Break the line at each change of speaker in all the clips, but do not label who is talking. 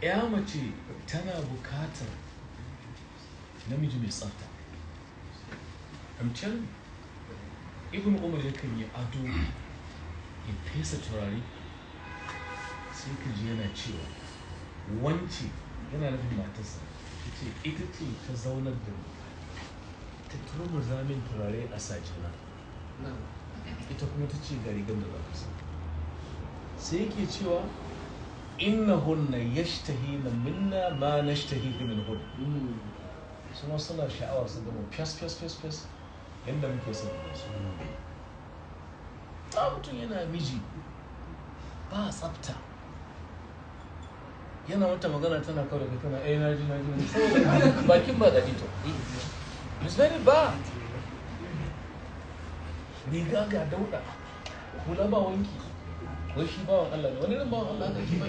Ya mace tana bukatar namiji mai tsafta. I'm telling you, Ibn Umar yakan yi ado, ya fesa turare, sai ka ji yana cewa wance, yana nufin matarsa, ta ce ita ce ta zaunar da ni, ta turmuza min turare a sajina, ita kuma ta ce ga rigar da za ka sa. Sai yake cewa innahunna yashtahina minna ma nashtahihi minhun. Su ma suna sha'awar su gama fes fes fes fes yadda muke son su. Ta mutum yana miji ba tsafta, yana mata magana tana kawai daga tana eh na ji na ji, saboda bakin ba daɗi. To, it's very bad. Riga ga dauɗa, hula ba wanki, wai shi bawan Allah ne. Wani irin bawan Allah aka ce ba?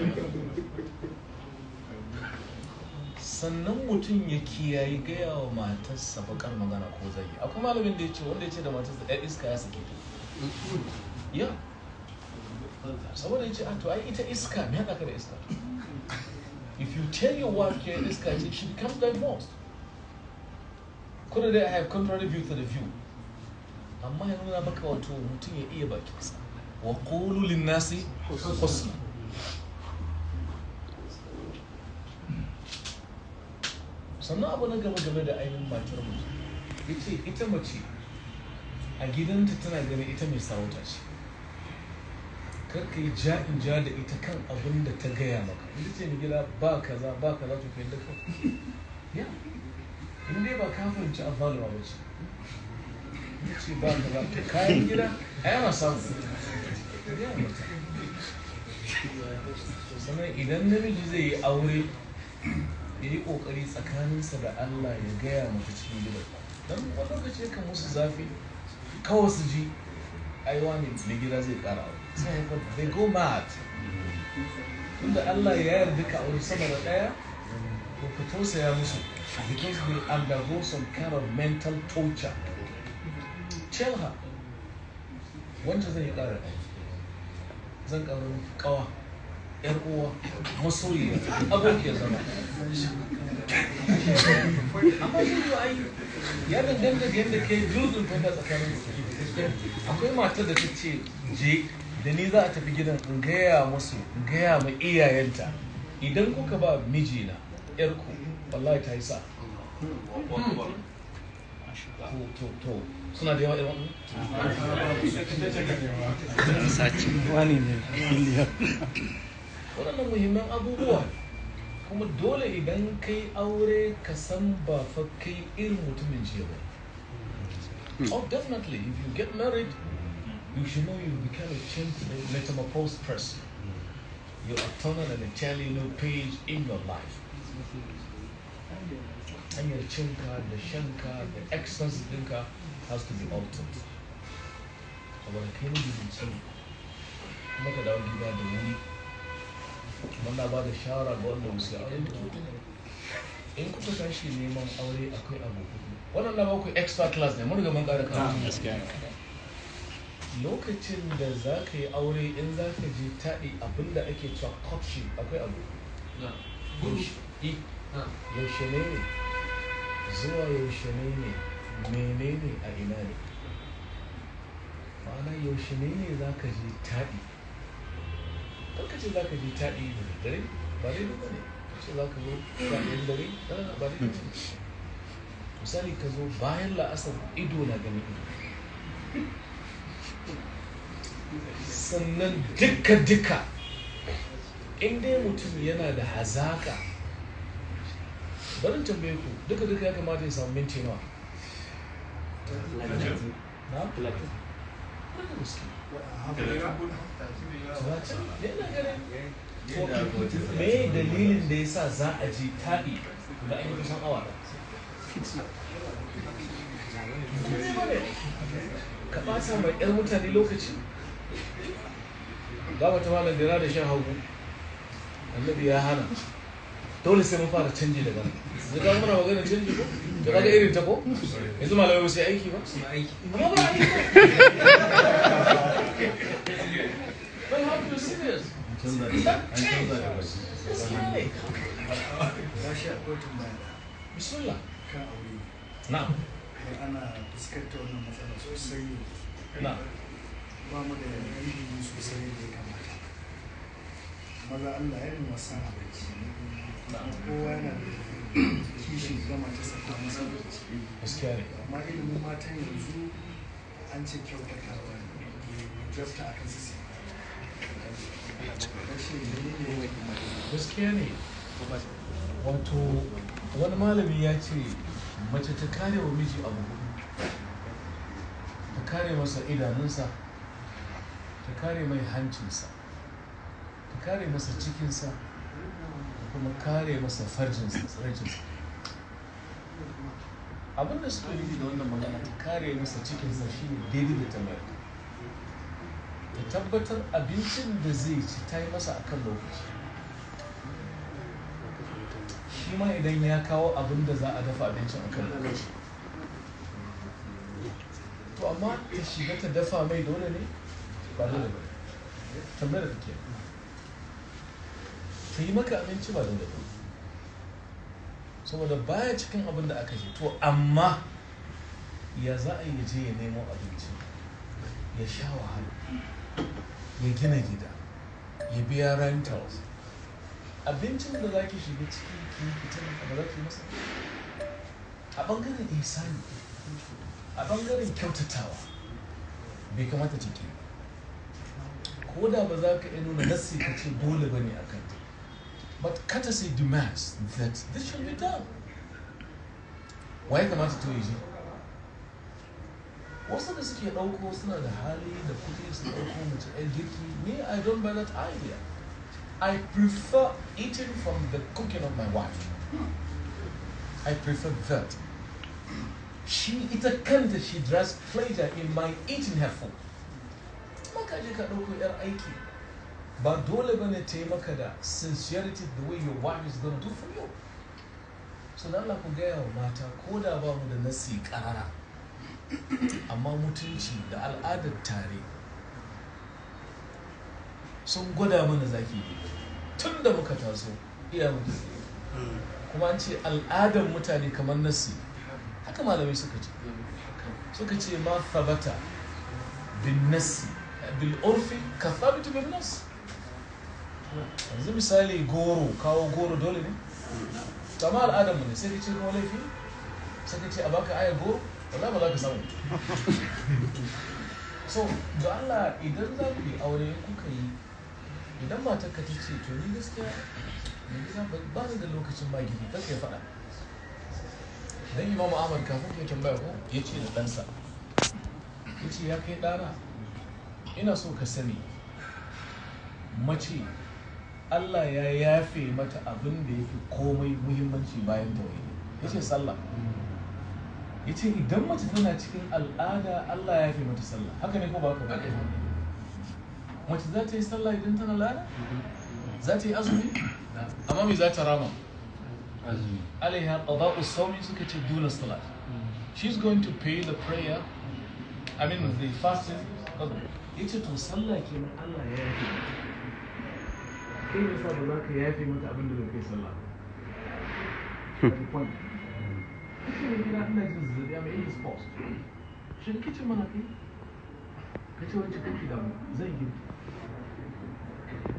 Sannan mutum ya kiyayi gaya wa matarsa bakar magana ko zagi. Akwai malamin da ya ce wanda ya ce da matarsa ɗan iska, ya sake ta. Ya saboda ya ce a to ai ita iska, me haɗa ka da iska? If you tell your wife ke iska ce, she becomes divorced. Kuna dai, I have contrary view to the view, amma ya nuna maka wato mutum ya iya bakinsa. Wa qulu lin-nasi husna. Sannan abu na gaba game da ainihin matar mutum, ya ce ita mace a gidanta tana ganin ita mai sarauta ce. Kar ka yi ja in ja da ita kan abin da ta gaya maka. Ita ce mai gida, ba kaza ba kaza, to ka yadda kawai. Ya in dai ba ka fahimci azzaluma ba ce. Ita ce ba kaza, to kayan gida a yana samu, ka gaya mata. Sannan idan namiji zai yi aure, ya yi ƙoƙari tsakaninsa da Allah ya gaya mata cikin gidan, don wani lokaci yakan musu zafi kawai su ji aiwa ne mai gida zai ƙara aure, sai haifar they go mad. Tunda Allah ya yarda ka aure sama da ɗaya, to ka tausaya musu, because they undergo some kind of mental torture. Tell her, wanda zan yi ƙara ɗaya, zan ƙara miki ƙawa, yar uwa, masoyiya, abokiyar zama. Amma zai yi ai ya danganta da yadda kai building fahimta tsakanin su. Akwai matar da ta ce je da ni za a tafi gidan in gaya musu, in gaya ma iyayenta, idan kuka ba mijina yarku, wallahi ta yi sa. To, suna da yawa irin wannan.
Wani ne miliyan.
Waɗannan muhimman abubuwa. Kuma dole idan kai aure ka san ba fa kai irin mutumin jiya ba. Oh, definitely, if you get married, you should know you become a changed, a metamorphosed person. You are turning an entirely new page in your life. Hanyar cinka da shanka da expenses ɗinka has to be altered, saboda kai magidanci ne. Kuma ka dawo gida da wuri. Kuma na ba da shawara ga wanda wasu aure ba, in kuka tashi neman aure akwai abu hudu. Wannan na baku extra class ne, mun riga mun ƙara karatu. Lokacin da za ka yi aure, in za ka je taɗi, abinda ake cewa courtship, akwai abu yaushe ne ne zuwa yaushe ne ne, menene, a ina ne. Ma'ana, yaushe ne ne za ka je taɗi? Kar ce za ka je taɗi da daddare, ba daidai ba ne. Ka ce za ka zo 11 dare, ba daidai ba ne. Misali, ka zo bayan la'asar, ido na ganin ido. Sannan duka duka, in dai mutum yana da hazaka, barin tambaye ku, duka duka ya kamata ya samu minti nawa? Na? Kwarai da gaske. 30 ne ina ganin. Me dalilin da ya sa za a je taɗi da an yi kusan awa ɗaya? Ka ɓata mai 'yar mutane lokaci? Ga wata malam da da shan hagu, Annabi ya hana. Dole sai mun fara canji daga nan. Yanzu ga muna magana canji ko? To, kaga irin ta ko? Yanzu malamai ba su yi aiki ba, amma ba aiki ba. But how to be serious?
Canza da an canza da baki.
Gaskiya ne.
Ya shi akwai tambaya da
Bismillah.
kan aure.
Na'am.
Da ana fuskantar wannan matsala sosai.
Na'am.
Ba mu da ilimi sosai da ya kamata. Maza Allah ya nuna san abinci. Kowa yana da kishin gama ta saka masa abinci.
Gaskiya ne.
Amma ilimin matan yanzu an ce kyautatawa ne. Jabta akan su sai. Rashin menene?
Gaskiya ne. Wato wani malami ya ce mace ta kare wa miji abu hudu: ta kare masa idanunsa, ta kare mai hancinsa, ta kare masa cikinsa, ta kuma kare masa farjinsa, tsiraicinsa. Abinda suka nufi da wannan magana ta kare masa cikinsa shine daidai da tambayar ta tabbatar abincin da zai ci ta yi masa akan lokaci. Shi ma idan ya kawo abin da za a dafa abincin akan lokaci. To amma ta shiga ta dafa mai dole ne? Ba dole ba. Tambayar da ke ta yi maka abinci ba dole ba, saboda baya cikin abin da aka ce. To amma ya za a yi je ya nemo abinci, ya sha wahala, ya gina gida, ya biya rentals? Abincin da za ki shiga ciki ki yi fitan ba za ki yi masa a ɓangaren ihsani, a ɓangaren kyautatawa, bai kamata ta ki ba. Ko da ba za ka iya nuna nassi ka ce dole ba ne a kanta, but courtesy demands that this should be done. Waye kamata to yi? Wasu da suke ɗauko suna da hali da kuɗi su ɗauko mace 'yan girki ni, I don't buy that idea. I prefer eating from the cooking of my wife. I prefer that. She ita kanta, she derives pleasure in my eating her food. Maka je ka ɗauko 'yar aiki, ba dole ba ne ta yi maka da sincerity the way your wife is gonna do for you. So da Allah ku gaya wa mata, ko da ba mu da nasi karara, amma mutunci da al'adar tare sun gwada mana zaki yi tun da muka taso iya mutu. Kuma an ce al'adar mutane kamar nasi, haka malamai suka ce. Suka ce ma thabata bin nasi bil urfi ka thabita bin nas. Yanzu misali goro, kawo goro dole ne? To amma al'adar mu ne, sai ka ce kuma laifi, sai ka ce a baka aya goro, wallahi ba za ka samu. So da Allah, idan za ku yi aure, kuka yi, idan matarka ta ce, "To ni gaskiya mai gida ba ni da lokacin ma girki," kar ka faɗa. Dan Imamu Ahmad, kafin ka tambaya ko, ya ce da ɗansa, ya ce, "Ya kai ɗana, ina so ka sani mace Allah ya yafe mata abin da ya fi komai muhimmanci bayan tauhidi." Ya ce sallah. Ya ce idan mace tana cikin al'ada, Allah ya yafe mata sallah. Haka ne ko ba haka ba? Mace za ta yi sallah idan tana al'ada, za ta yi azumi, amma me za ta rama?
Azumi.
Alaiha qada'u sawmi, suka ce duna salat. She's going to pay the prayer, I mean the fasting. Yace to sallah kenan Allah ya yafe mata. Kai ne sa ba za ka yafe mata abin da bai kai sallah ba? That's the point. Kace mai gida, ina jin zazzabi, I'm indisposed. Shiga kicin mana kai. Ka ce wancan kake da mu zan girki.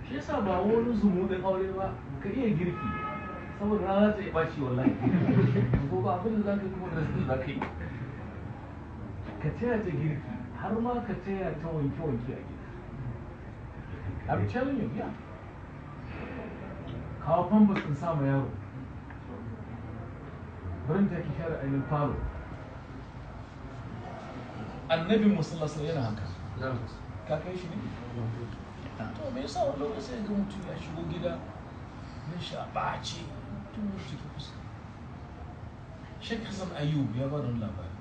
Shi yasa ba wani zumuɗin aure ba ka iya girki, saboda rana ta iya ɓaci wallahi, ko ba abin da za ka yi kuma da za ka yi. Ka taya ta girki, har ma ka taya ta wanke-wanke a gida. I'm telling you, yeah. Kawo Pampers in sa ma yaro. Bari ta ki share ainihin falo. Annabi musallasar yana haka. Ka kai shi ne? To me yasa wani lokaci ga mutum ya shigo gida nan shi a ɓace, mutum ya ciki fuska? Sheikh Hassan Ayub ya ba da wani labari,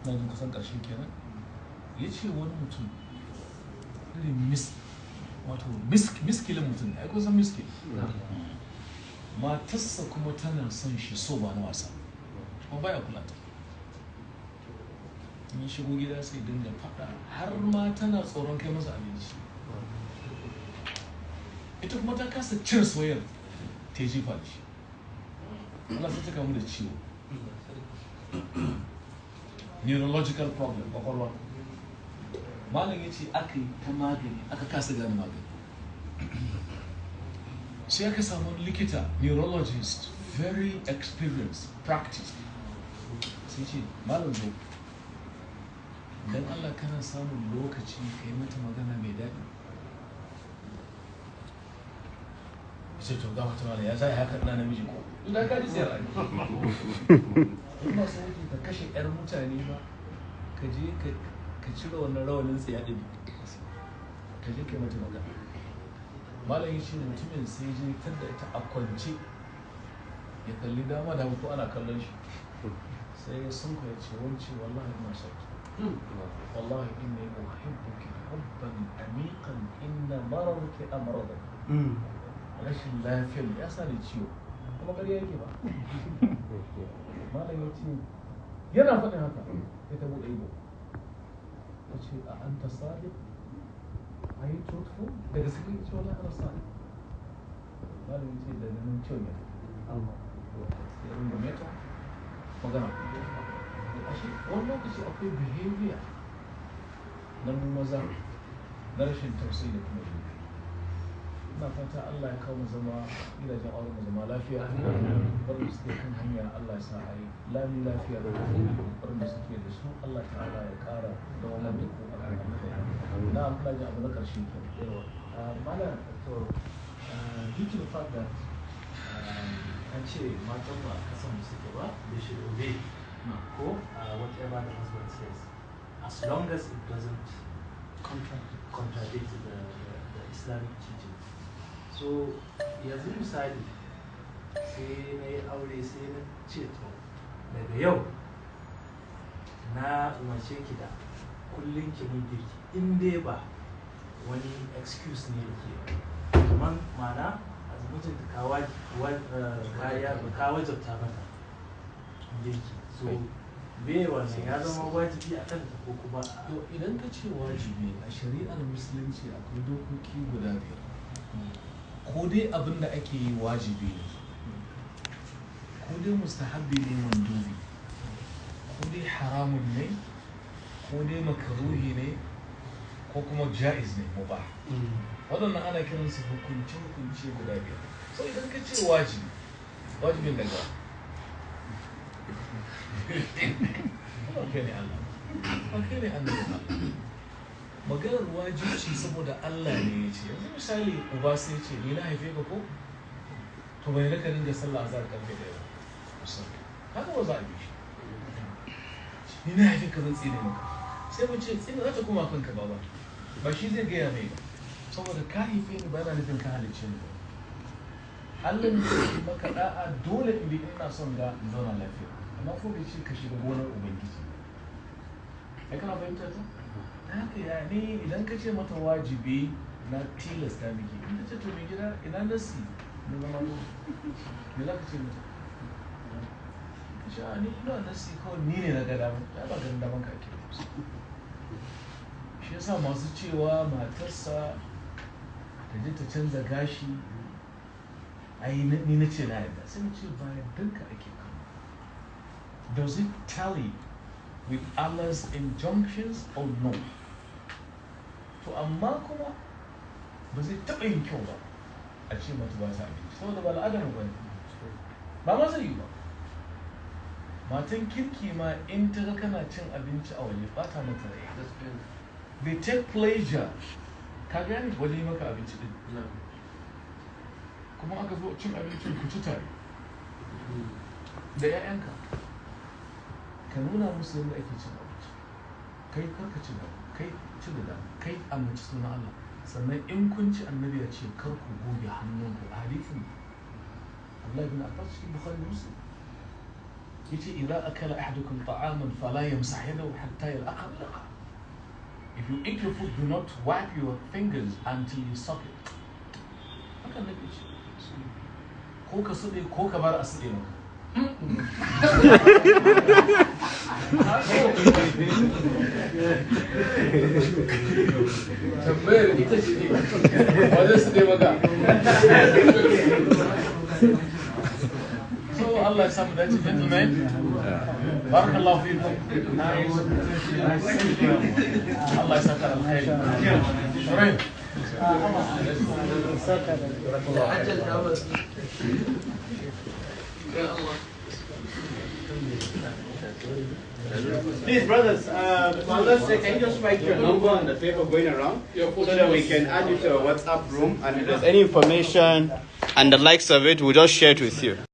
na jin kusan ƙarshe kenan. Ya ce wani mutum irin mis wato miskilin mutum ne, ai kusan miskil. Matarsa kuma tana son shi so ba na wasa, kuma baya kula ta. In ya shigo gida sai dinga faɗa, har ma tana tsoron kai masa abinci. Ita kuma ta kasa cin soyayyar ta yi jifa da shi. Allah sai ta kamu da ciwo, neurological problem, kwakwalwa. Malam ya ce aka yi ta magani, aka kasa gane magani. Sai aka samu likita, neurologist, very experienced, practiced. Sai ce, "Malam, zo don Allah, kana samun lokaci ka yi mata magana mai daɗi?" Sai, "To ga mata malam, ya za a yi haka, ina namiji ko idan ka ji tsayar ai in ba so wuce ka kashe yar mutane ba, ka je ka cire wannan rawanin tsiya ɗin, ka je ka yi mata magana." Malam ya ce mutumin sai je tadda ita a kwance, ya kalli dama da ko ana kallon shi, sai ya sunku ya ce, "Wance, wallahi ina son ki. Wallahi inni uhibbuki hubban amiqan. Inna maradaki amradani. Rashin lafiyar ya sa ni ciwo." Kuma ƙarya yake ba. Malam ya ce yana faɗin haka ya ta buɗe ido, ta ce, "A anta sadiq? Are you truthful? Da gaske?" Ya ce, "Wallahi ana sadiq." Malam ya ce daga nan ciwon ya tafi, ya rungume ta, magana. Ashe wani lokaci akwai behavior na mu maza na rashin tausayi da kuma jin kai. Ina fata Allah ya kawo mu zama gidajen auren mu zama lafiya. Waɗanda suke kan hanya, Allah ya sa a yi lami lafiya. Waɗanda suke da su, Allah ta'ala ya ƙara dawamar da ku akan alkhairi. Na ina jin abu na ƙarshe ke.
Yawa. Malam, to, due to the fact that an ce matan ba a kasan mu suke ba, they should obey ko whatever the husband says, as long as it doesn't contradict the Islamic teachings. So, yanzu misali, sai na yi aure, sai na ce, to, daga yau na umarce ki da kullum ki mun girki, in dai ba wani excuse ne da ke kamar ma'ana a mijinta ka wajabta mata girki. So me wannan ya zama wajibi a kanta ko kuma?
To, idan ka ce wajibi, a shari'ar Musulunci akwai dokoki guda biyar. Ko dai abin da ake yi wajibi ne, ko dai mustahabbi ne mandubi, ko dai haramun ne, ko dai makaruhi ne, ko kuma ja'iz ne mubah. Waɗannan ana kiransu hukunce-hukunce guda biyar. So idan ka ce wajibi, wajibin daga ba kai ne Allah ba, kai ne annabin Allah. Maganar wajibci, saboda Allah ne ya ce. Yanzu misali, uba sai ce, "Ni na haife ka ko, to bai raka dinga sallah azhar karfe 1 ba." Misali, haka ba za a bi shi. "Ni na haife ka, zan tsine maka." Sai mun ce tsine za ta koma kanka baba, ba shi zai gaya mai ba, saboda ka haife ni ba na nufin ka halicce ni ba. Allah ne ya maka da'a, dole in bi, ina son ga in zauna lafiya. Amma ko bai ce ka shiga gonar ubangiji, ai kana fahimta ta? Da haka ya ne idan ka ce mata wajibi, na tilasta miki, in ta ce, "To mai gida, ina nasi na zama dole?" Me za ka ce mata? Ka ce, "A ni ina nasi kawai, ni ne na ga dama." Ya ba ganin daman ka ake ba. Shi yasa masu cewa matarsa ta je ta canza gashi, ai ni na ce na yarda, sai mu ce ba yardanka ake kallo. Does it tally with Allah's injunctions or no? To amma kuma ba zai taɓa yin kyau ba a ce mata ba ta abinci, saboda ba al'adar mu bane, ba ma zai yi ba. Matan kirki ma in ta ga kana cin abinci a waje, ba ta mata rai. They take pleasure, ka gane, wajen yi maka abinci din. Kuma aka zo cin abincin, ku ci tare da 'ya'yanka, ka nuna musu yadda ake cin abinci. Kai karka ci da kai, ci da dama, kai ambaci sunan Allah. Sannan in kun ci, annabi ya ce kar ku goge hannunku. A hadithin Abdullahi bin Abbas cikin Bukhari da Muslim, yace, "Idza akala ahadukum ta'aman fala yamsah yadahu hatta yal'aqa bilqa." If you eat your food, do not wipe your fingers until you suck it. Haka annabi ya ce. Ko ka suɗe ko ka bar a suɗe maka. Tambayar ita ce wa zai su taimaka. So Allah ya samu dace, gentlemen. Barakallahu fikum. Nice, nice. Allah ya saka alkhairi. Shuraim.
Saka da
عجل تعبت يا الله.
Please, brothers, unless can you just write your number on the paper going around so that we can add you to our WhatsApp room, and if there's any information and the likes of it, we'll just share it with you.